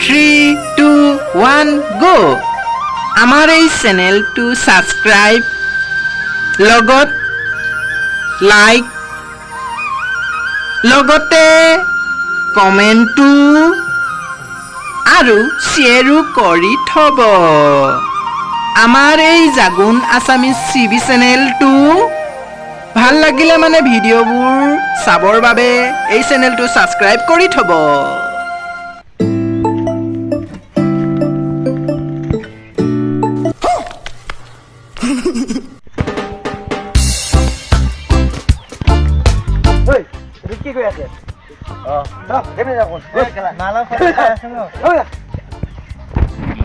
3, 2, 1, go! আমাৰ এই চেনেলটো ছাবস্ক্ৰাইব, লগত লাইক, লগতে কমেণ্টো আৰু শ্বেয়াৰো কৰি থ'ব। আমাৰ এই জাগুন আছামিজ টিভি চেনেলটো ভাল লাগিলে মানে ভিডিঅ'বোৰ চাবৰ বাবে এই চেনেলটো ছাবস্ক্ৰাইব কৰি থ'ব। ঐ, এইটো কি কৰি আছে?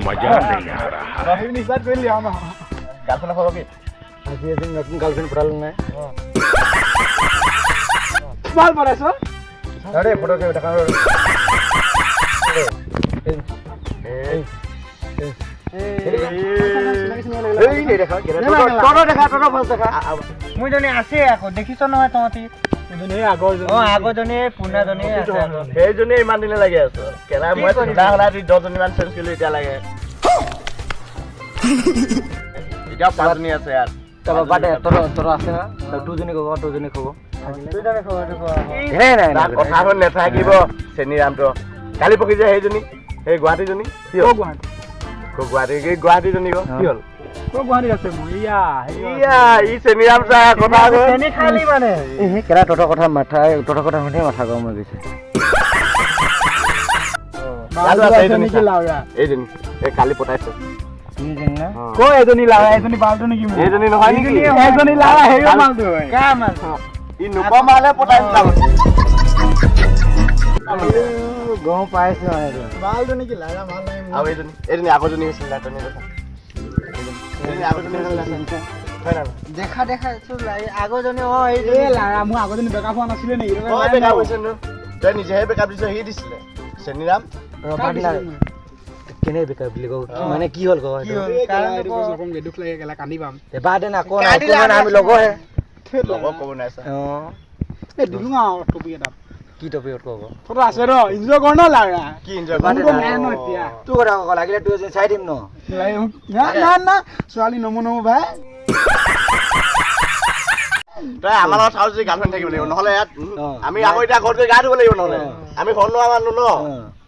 मजा नहीं आ रहा। গাৰ্লফ্ৰেণ্ডৰ খবৰ কি? আজি এজনী নতুন গাৰ্লফ্ৰেণ্ড পটালে নাই? ভাল বনাইছ। আৰে, ফটো দেখা। মোৰজনী আছে আকৌ, দেখিছ নহয় তহঁতি? অ, আগৰজনী পুৰণাজনী আছে আকৌ। সেইজনীয়ে ইমান দিনে লাগি আছো কেলা। মই সদায় সদায় 10জনী মান চেঞ্জ কৰিলো, এতিয়া লাগে এতিয়া পাঁচজনী আছে ইয়াত। তাৰপৰা বাদে তোৰ আছে না? তোৰজনী ক'ব, তোৰজনী ক'ব। দুজনী খবৰটো কোৱা আকৌ। নাই। তাৰ কথা শুন নাথাকিব। চেনীৰামটো কালি পকি যে সেইজনী, সেই গুৱাহাটীজনী কি হ'ল? গুৱাহাটী কি, গুৱাহাটীজনী কি হ'ল? গুৱাহাটীত আছে মোৰ ইয়া। ইয়া, ই চেনীৰাম চা কথা শুন। চেনি খালি মানে। এই কেলা, তহঁতৰ কথা মাথা, তহঁতৰ কথা শুনিয়ে মাথা গৰম হৈ গৈছে। ইয়াতো আছে এইজনী চা। এইজনী এই কালি পতাইছে। তিনিজনী না? ক এজনী লাৰা, এজনী বালটো নেকি মোৰ? এইজনী নহয় নেকি? এজনী লাৰা, হেৰিও মালটো। কাৰ মাল? ই নোপমালে পতাইছে তাৰমানে। গম পাইছো আৰু। মালটো নেকি লাৰা? মাল নাই মোৰ। আৰু এইজনী আগৰজনী হৈছিল না? তই দেখা, এইজনী আগৰজনী হৈছিল না? হয় না? দেখা দেখা চোন, আগৰজনী, অ, এইজনী। এই লাৰা, মোৰ আগৰজনী বেকআপ হোৱা নাছিলে নেকি? অ, বেকআপ হৈছে নো? তই নিজেহে বেকআপ দিছ, সি দিছিলে চেনীৰাম। বাদ না, কেনেকে বেকাৰ বুলি কওঁ মানে কি হ'ল ক? কি হ'ল কাৰণটো ক। নকমগে, দুখ লাগে কেলা, কান্দি পাম। বাদ দে না, ক না, একো নহয়, আমি লগৰহে। লগক ক'ব নোৱাৰিছা। অ। এই দিলো আৰু টপিক এটা। কি টপিকত ক? তহঁতৰ আছে ন, এনজয় কৰ ন লাৰা। কি এনজয়? বাদ দে। মোৰতো নাই ন এতিয়া। তোৰ কথা ক, লাগিলে তোৰ এজনী চাই দিম ন। না না না, ছোৱালী নমো নমো ভাই। তই আমাৰ লগত চাওঁ যদি গাৰ্লফ্ৰেণ্ড থাকিব লাগিব, নহ'লে ইয়াত অ। আমি আকৌ এতিয়া ঘৰত গৈ গা ধুব লাগিব। নহ'লে আমি ঘৰত নোৱা মানুহ ন।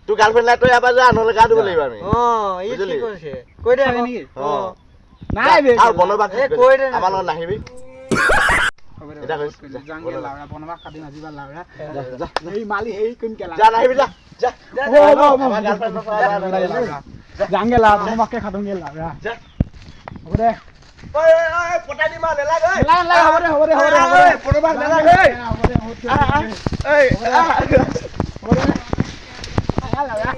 তোৰ গাৰ্লফ্ৰেণ্ড নাই, তই ইয়াৰ পৰা যা, নহ'লে গা ধুব লাগিব আমি। অ, ই বুজিলি? ঠিক কৈছে, কৈ দে আকৌ। নেকি? অ। নাই বে। আৰু বনবাস। এই কৈ দে না। আমাৰ লগত নাহিবি। হ'ব দে, এতিয়া কৈছো, যা, যাংগে। বনবাস। লাউৰা, বনবাস কাটিম আজি বা লাউৰা। হেৰি মালি হেৰি কৰিম কেলা। যা, নাহিবি, যা যা। হ'ব হ'ব হ'ব। আমাৰ গাৰ্লফ্ৰেণ্ড নথকা। যাংগে লাউৰা, বনবাসকে খাটোংগে লাউৰা। যা। হ'ব দে। ঐ ঐ ঐ, পতাই দিম আৰু, নেলাগে ঐ। নালাগে নালাগে, হ'ব দে, হ'ব দে, হ'ব দে, হ'ব দে। বনবাস নেলাগে ঐ। হ'ব দে, হ'ব দে। ঐ, আহ। হ'ব দে। আহ, লাউৰা।